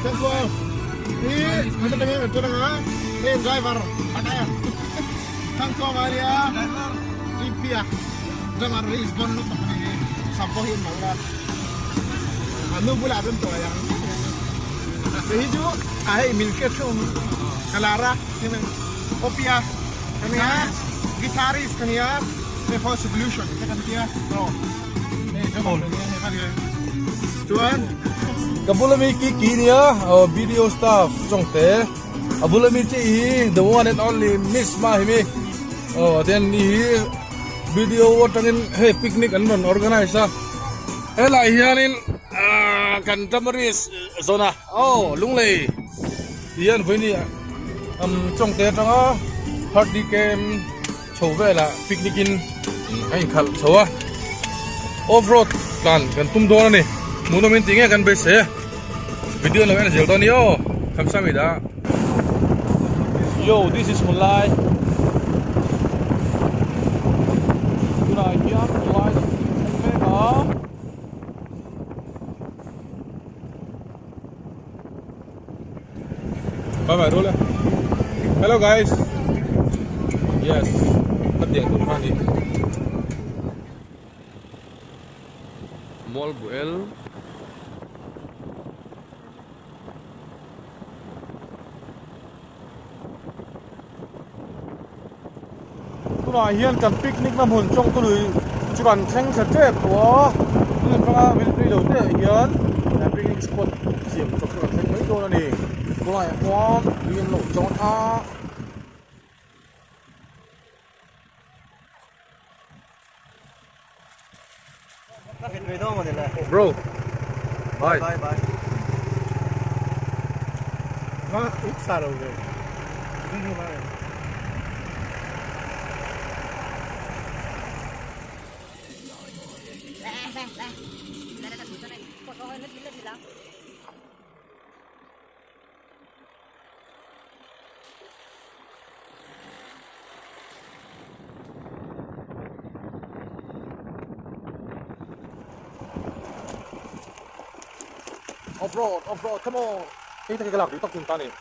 Thank you. Hi, ano tayo ito na nga. Hey, driver. Patay. Thank you, Maria. Limpia. Driver is bon look ni sampohin mo la. Ano bula dun to yang. Hei chu a hei milk chu kalara opia kania guitarist kania hei for solution te kan tia no hei ka chuan Ka bula mi ki ki nia video staff chawngte a bula mi chi hi the one and only miss ma hi mi aw then ni hi video atangin hei picnic an rawn organize a helai hianin ah kan tamaris zawna aw lunglei hian vawiini umm chawngte atanga thirty km chho velah picnic in a inkhalh chho a off road tlan kan tum dawn a ni hmuhnawm in tih nge kan beisei a video lo en zel dawn a ni aw khamsamida yo this is Hmunlai tunah hian Hmunlai lam chu thleng mek a. Bye bye roll Hello guys. Yes. Khatiang tur kha ni. Mall Buel. Tunah hian kan picnic na hmun Chawngtului chu kan thleng thla tep tawh a, tun atanga minute rei lo te ah hian picnic spot siam chawp chu kan thleng mai dawn a ni. Tunlaiah chuan tui an lo chawn a. Bro. Bye. Bye bye. Off road, off road, come on. Hei tak hi ka lak duh tak thung ta ni.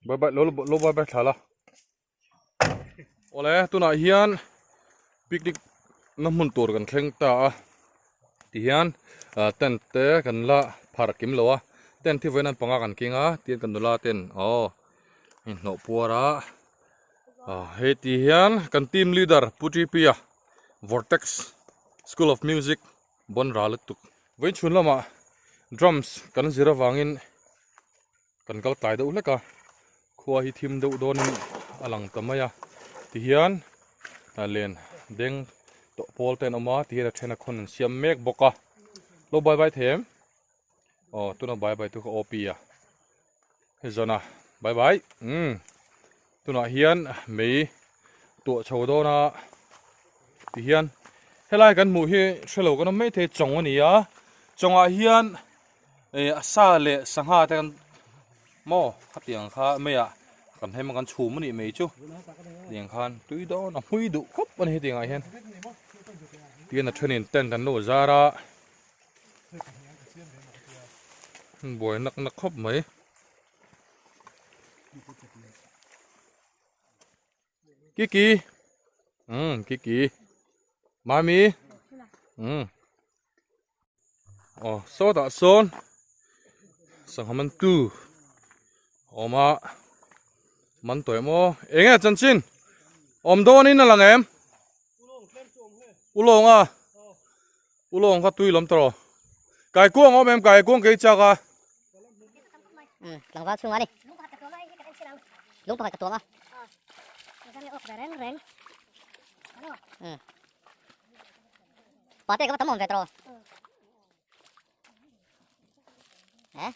Bye bye lo lo bye bye thla la. Awle tunah hian picnic na hmun tur kan thleng ta a tihian tent te kan la phar kim lo a tent hi vawiin an panga kan keng a tihian kan nula ten aw inhnawh puar a hei ti hian kan team leader Pu T_P a Vortex School of Music bawn ral lutuk vawiin chhun lamah drums kan zir avangin. Kan kal tlai deuh hlek a, khua hi thim deuh dawnin a lang ta mai a, tihian len deng tawh pawl te an awm a, tihian a then a khawn an siam mek bawk a, lo bye bye thei em? Aw tuna bye bye tu kha OP a, hei zawn a bye bye umm tunah hian mei tuah chho dawn a, tihian helai kan hmuh hi hrelo kan awm maithei chawng a ni a, chawngah hian. Eh a sa leh sangha te kan maw khatiang kha mai ah kan hem a kan chhum a nih mai chu tiang khan tui dawn a hmui duh khawp a ni hetiang ah hian tihian a thenin tent an lo zar a buai nak nak khawp mai. Kiki umm Kiki Mami umm. Aw sawtah sawn sangha man tu a awm a man tawh em aw eng nge chanchin awm dawn in a lang em ulawng a ulawng kha tui lawm tawh kaikuang a awm em kaikuang kei chak a. Tlangval chhungah a ni. Lung pakhat ka tuang a. Pate ka va tam awm ve tawh. Eh?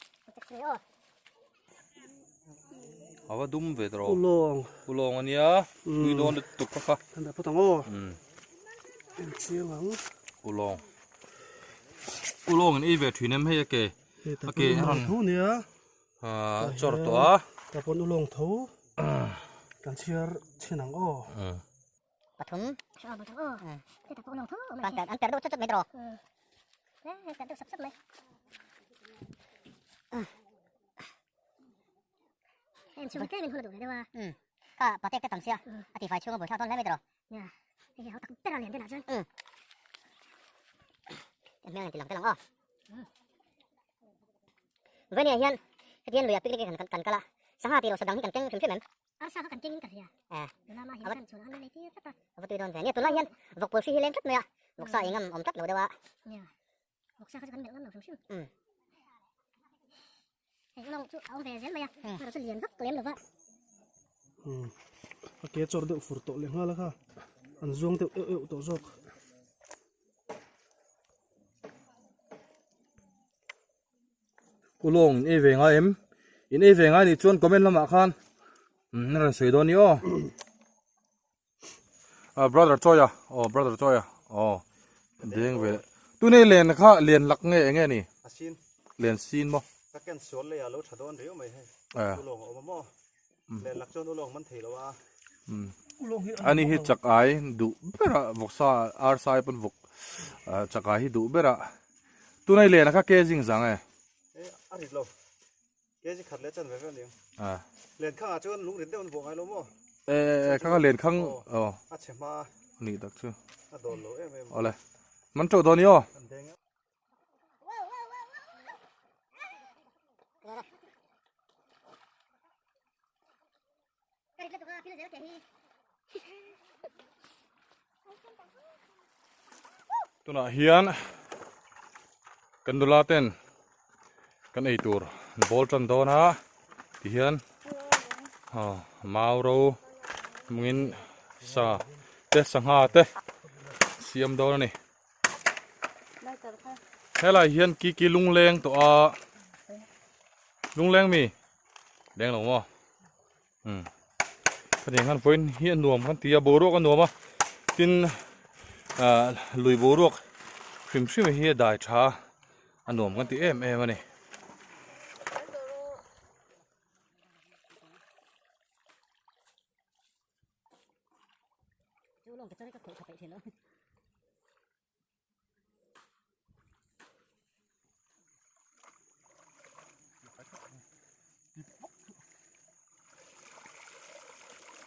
Ava dum ve tawh. Ulawng. Ulawng ania. Tui dawn lutuk kha kha. Kan dah phawt ang aw. En chiang ang. Ulawng. Ulawng in ei ve thin em hei a ke. A ke a rawn tho nia. A chawr tawh a. Ta pawn ulawng tho. Kan chhiar chhin ang aw. Pathum. An ter an ter deuh chawt chawt mai tawh. Kha patek te tam sia a tifai chhunga buaithlak dawn hle mai tawh. Hmel an ti lang te lang aw. Vawini ah hian hetiang luiah picnic kan kan kal a sangha tih loh sa dang hi kan keng hrim hrim em. Arsa kha kan keng in ka hria. Nula mah hian kan chhun an nei tir tlat a. A va tui dawn ve. Nia tunlai hian vawkpul hri hi leng tlat mai a. Vawksa eng ngam awm tlat lo deuh a. Nia. Vawksa kha chu kan melh ngam lo hrim hrim. Hei ulawng chu a awm ve zel mai a. Erawh chu lian vak lem lo va. A ke chawr deuh fur tawh leh nghal a kha. An zuang deuh euh euh tawh zawk. Ulawng in ei ve ngai em? In ei ve ngai nih chuan comment lamah khan a rawn sawi dawn ni aw. Ah brother Chawia aw brother Chawia aw deng ve tunei len kha len lak nge enge ni? A sin. Len sin maw? Ka ken sual lei a lo tha dawn riau mai hei. Ulawng a awm a maw? Len lak chuan ulawng man thei lo a. Ani hi chak ai duh berah vawksa arsa ai pawn vawk chak ai hi duh berah tunai len a kha ke zing zang e. E a rit lo. Ke zi khat leh chan ve ve aniang. Len khang ah chuan lung rit deuh an vuah ngai lo maw? E e kha kha len khang aw. A chhe hma. Ni tak chu. A dawn lo em em. Awle. Man teuh dawn i aw. An deng. Tunah hian kan nula ten kan ei tur an bawl tan dawn a tihian mau ro hmangin sa te sangha te siam dawn a ni. Helai hian kiki lungleng tawh a lungleng mi leng lo maw um khatiang khan vawiin hi a nuam kan ti a boruak a nuam a tin ah lui boruak hrim hrim hi a dai tha a a nuam kan ti em em a ni.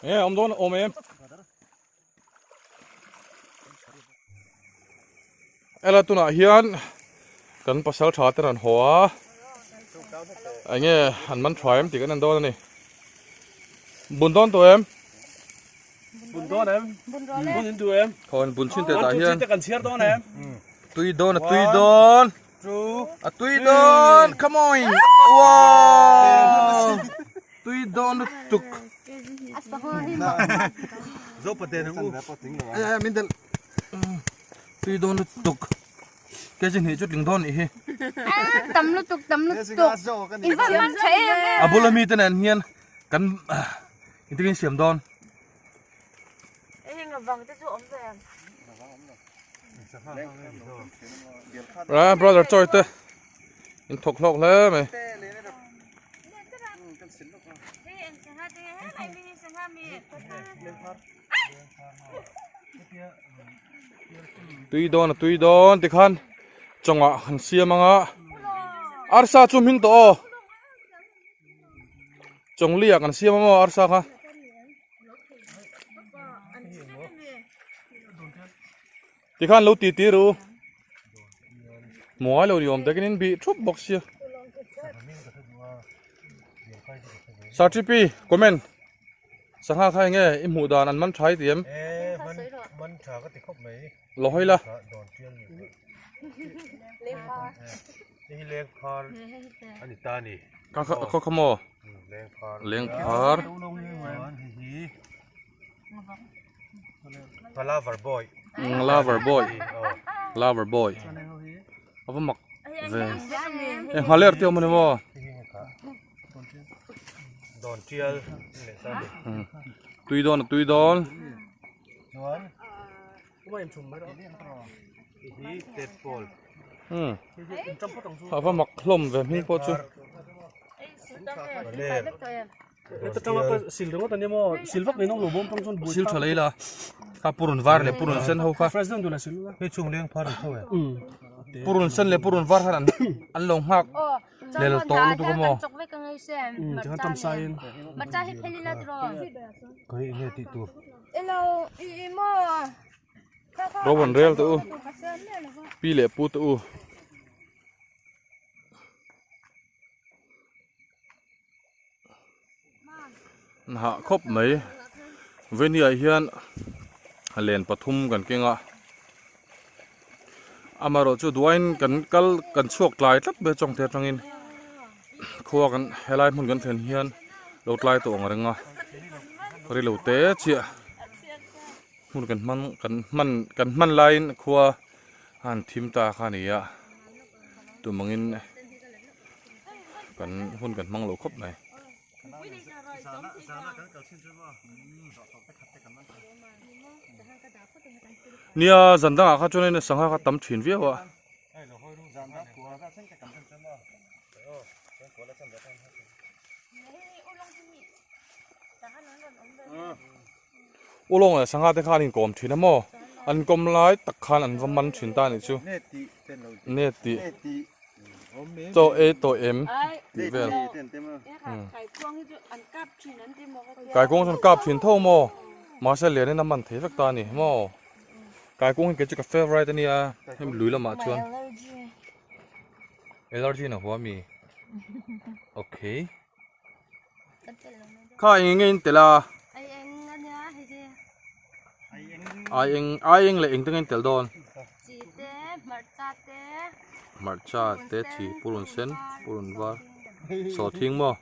E awm dawn awm em. Ela tunah hian kan pasal tha te rawn haw a enge an man tha em tih kan en dawn a ni bun dawn tawh em bun dawn em bun in duh em khawn bun chhin te tah hian kan chhiar dawn em tui dawn a tui dawn a tui dawn come on wow tui dawn lutuk min del tui dawn lutuk kg hnih chu tling dawn nih hi tam lutuk tam lutuk in van man tha em em a bula mi te nen hian kan intikin siam dawn heng avang te chu awm ve em Ra brother choi te in thawk hlawk hle mai Tui dawn a tui dawn tikhan chawngah han siam anga arsa chu hming tawh aw chawngli ah kan siam amaw arsa kha tikhan lo ti ti ru muai lo ni awm takin in bih thup bawk sia Sarchipi comment Sangha kha enge i hmuh dan an man tha i ti em? E man man tha ka ti khawp mai. Lo hawi la. Dawn tial ni. Hei leng phar ani ta ni. Ka kha kha kha maw? Leng phar. Leng phar. Lover boy. Lover boy. Lover boy. Ava mak ve. E nghaler te awm ani maw? Dawn tial leh ta ni. Tui dawn a tui dawn. Chuan hi tadpole. Ava mak hlawm ve hming pawh chu. Sil ringawt ania maw sil vak nei nawm lo bawm tang chuan Sil tha lei la. Kha purun var leh purun sen ho kha. Fresh deuh duh la sil la. Hei chung leng phar an tho e. Purun sen leh purun var khan an lo nghak. Lel tawh lutuk a maw? Rowan rel te u pi leh pu te u hah khawp mai veni ah hian len pathum kan keng a amaherawh chu duain kan kal kan chhuak tlai tlat mai a chawngte atangin khua kan helai hmun kan thlen hian lo tlai tawh ang reng a rilo te chiah hmun kan hmang kan hman kan hman laiin khua a han thim ta kha a ni a tumangin kan hun kan hmang lo khawp mai. Nia zan dangah kha chuanin sangha kha tam thin viau a. Ulawng leh sangha te kha an inkawm thin a maw? An kawm lai tak khan an va man thin ta a nih chu. Ne tih chaw ei tawh em tih vel. Kaikuang chuan kap thin tho maw? Mahse lianin a man thei vek ta a ni maw? Kaikuang hi kei chu ka favourite a nia hemi lui lamah chuan. Allergy na hua mi? Okay. Kha eng enge in tel a? Ai eng ai eng leh eng te nge in tel dawn? Chi te, hmarcha te. Hmarcha te chi purun sen, purun var, sawhthing maw?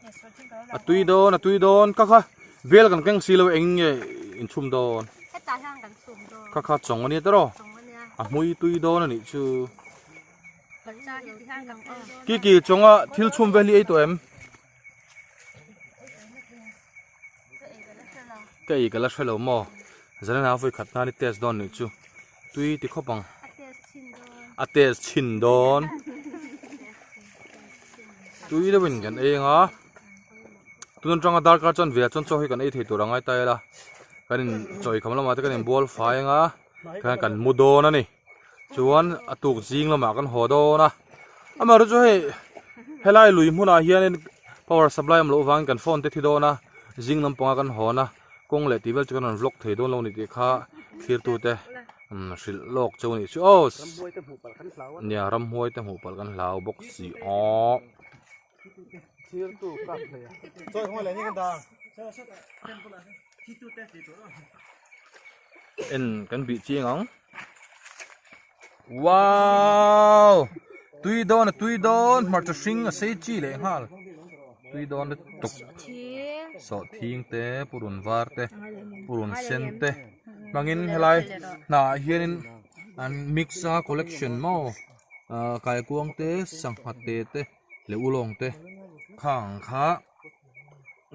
A tui dawn a tui dawn ka kha bel kan keng si lo eng nge in chhum dawn? Hetah hian kan chhum dawn. Kha kha chawng a nia tawh a hmui tui dawn a nih chu. Kiki chawnga thil chhum vel hi ei tawh em? Ka ei ka la hre lo maw? Zalena vawi khat nan i test dawn nih chu tui ti khawp ang. A test chhin dawn. Tui deuhin kan ei anga tun atanga darkar chuan ve ah chuan chaw hi kan ei thei tur a ngai ta ila kan in chaw eikham lamah te kan inbual fai anga khan kan mu dawn a ni. Chuan a tuk zing lamah kan haw dawn a, amaherawhchu chu hei helai lui hmunah hianin power supply awm loh vangin kan phone te thi dawn a, zing lampanga kan hawn a. kawng leh tih vel chu kan rawn vlog thei dawn lo a ni tih kha thlir tute hrilh lawk chu a nih chu aw nia ramhuai te hmuh palh kan hlau bawk si aw. En kan bih chiang ang wow tui dawn a tui dawn hmarcha hring a sei chi leh nghal tui dawn lutuk sawhthing te purun var te purun sen te hmangin helai hnah ah hianin an mix a collection maw ah kaikuang te sangha te te leh ulawng te khang kha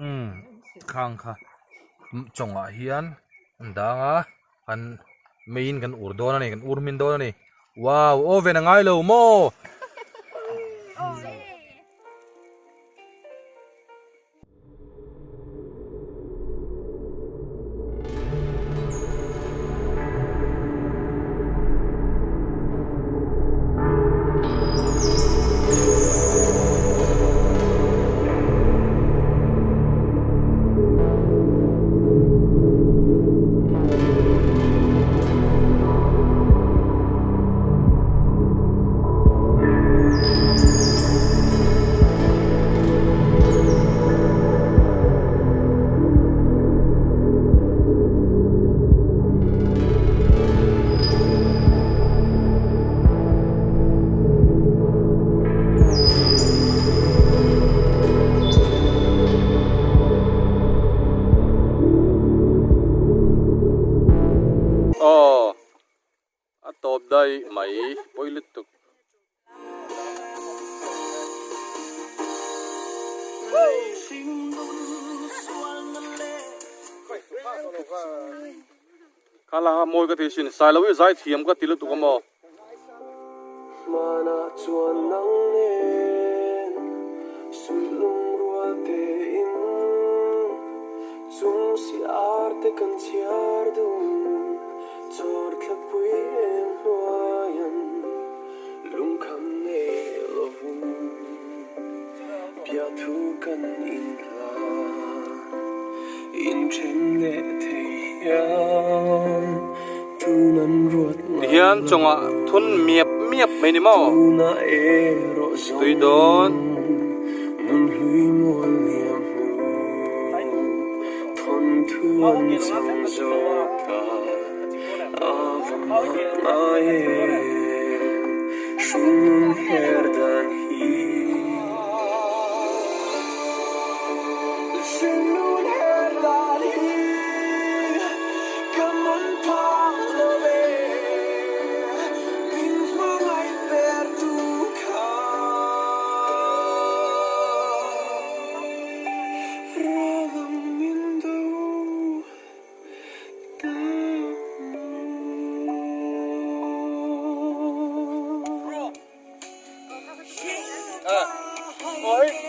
umm khang kha chawngah hian an dang a kan meiin kan ur dawn a ni kan ur hmin dawn a ni wow oven a ngai lo maw. Aw a tawp daih mai pawi lutuk. Khala ha mawi ka ti sin Sailo hi zai thiam ka ti lutuk a maw. Tihian chungah thun miap miap mai ni maw tui dawn.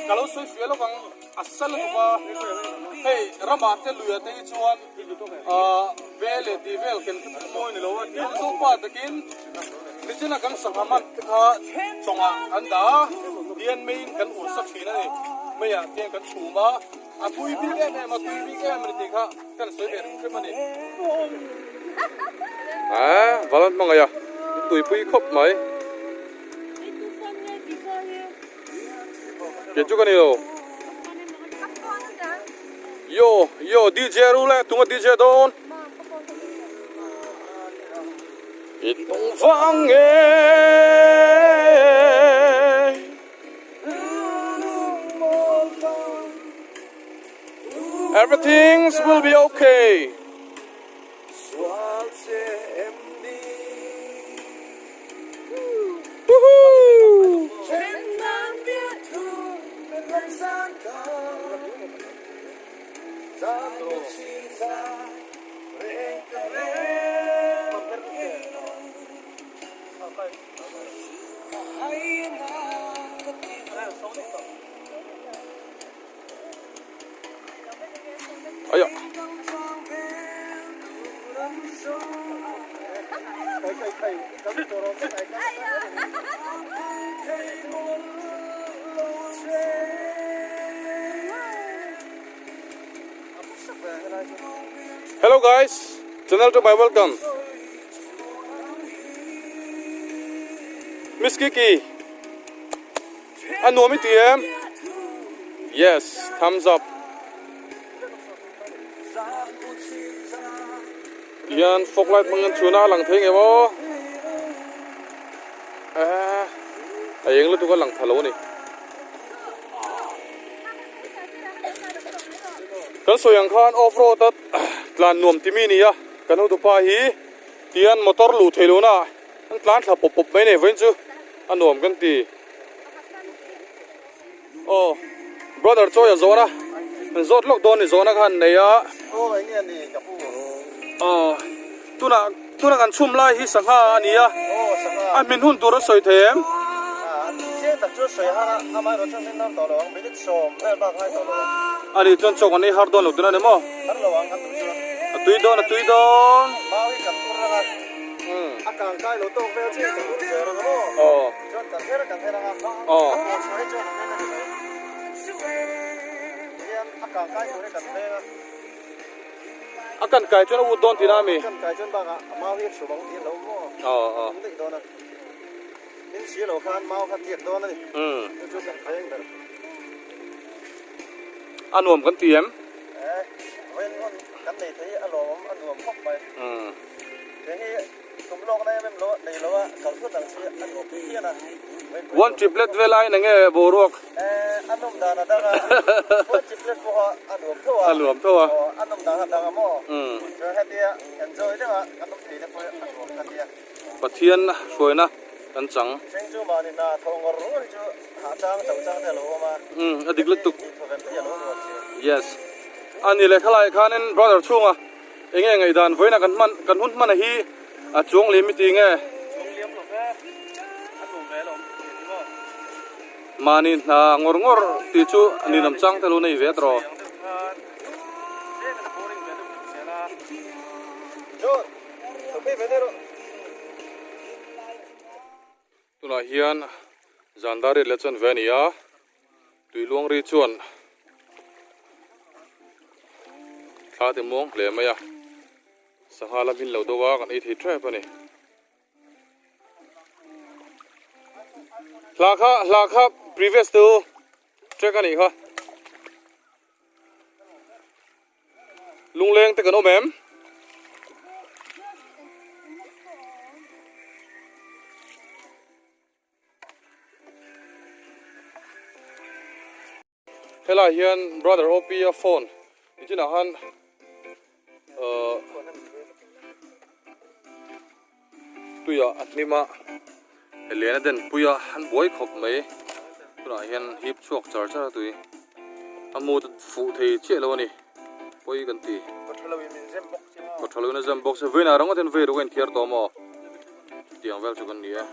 Ka lo sawi fiah lawk ang a sal lutuk a hei ramah te luiah te hi chuan ah vel leh tih vel ken khi chu mawi ni lo a thil chu pa takin nichina kan sangha man te kha chawngah an dah a hian meiin kan ur sa thin a ni meiah hian kan chhum a. A tui bik em em a tui bik em a ni tih kha kan sawi ve ring hrim a ni. A valan hmangaih a tuipui khawp mai. Kei chu ka ni lo. Yo yo DJ ru le tunga DJ dawn. I tung vang nge. Everything will be okay. Woohoo! Aya. Hello guys, channel to my welcome. Miss Kiki, a nuam i ti em? Yes, thumbs up. Tihian fog light hmang an chhun a, a lang thei ngei maw? Eh, a eng lutuk a lang tha lo a ni. Kan sawi ang khan off road a tlan nuam ti mi nia kan hotupa hi tihian motor luh theih lohna ah an tlan thla pawp pawp mai nei vawiin chu a nuam kan ti. Aw brother chawi a zawhna an zawt lawk dawn ni zawhna kha an nei a. Aw tunah tuna kan chhum lai hi sangha a ni a a hmin hun tur a sawi thei em? A nih chuan chaw kan ei har dawn lo tuna ni maw? A tui dawn a tui dawn. Aw. Chuan kan her kan her anga Aw. a pawn chhuah hi chuan a hmel a ni mai. Tihian a kang kai tur hi kan veng a. A kan kai chuan a ut dawn tihna ami? A kan kai chuan bakah a mau hi a chhum ang tih a lo maw? Aw aw. A awm daih dawn a. Min si lo khan mau kha tiak dawn a ni. Umm. Chu chu kan veng ber. A nuam kan ti em? Eh, vawiin hun kan nei thei a lawmawm a nuam khawp mai. Umm. Hei hi One triplet vel aiin enge boruak? A nuam tho a. Pathian hruaina kan chang. A dik lutuk. Yes. A ni leh khalai khanin brother chhunga. Enge ngaihdan vawiina kan hman kan hun hman a hi a chuang liam i ti nge? Chuang liam lo ve, a nuam ve alawm tih ni maw? Mahni hna ngawr ngawr tih chu ninawm chang te lo nei ve tawh. Sawi ang deuh khan tlem in a boring ve deuh thung zel a. John, lo phei ve deuh rawh. Tunah hian zan dar riat leh chuan ve a ni a, tuiluang ri chuan thla ti muang hle mai a, sangha la hmin lo deuh a kan ei thei tep a ni. Hla kha hla kha previous tu track a nih kha. Lungleng te kan awm em? Helai hian brother OP a phone nichinah khan uh tuiah a hnim a helian a den pui a an buai khawp mai tunah hian hip chhuak char char a tui a mut a fuh thei chiah lo a ni pawi kan ti kawthalo in a zem bawk se vawiinah ringawt hian vei ruk a inthiar tawh maw chutiang vel chu kan ni e.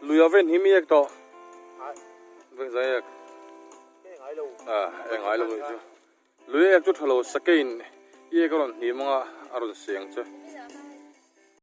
Luia ven hi mi ek tawh veng zai ek ah e ngai lo chu lui ek chu tha lo sakein i ek a rawn hnim anga a rawn seng che.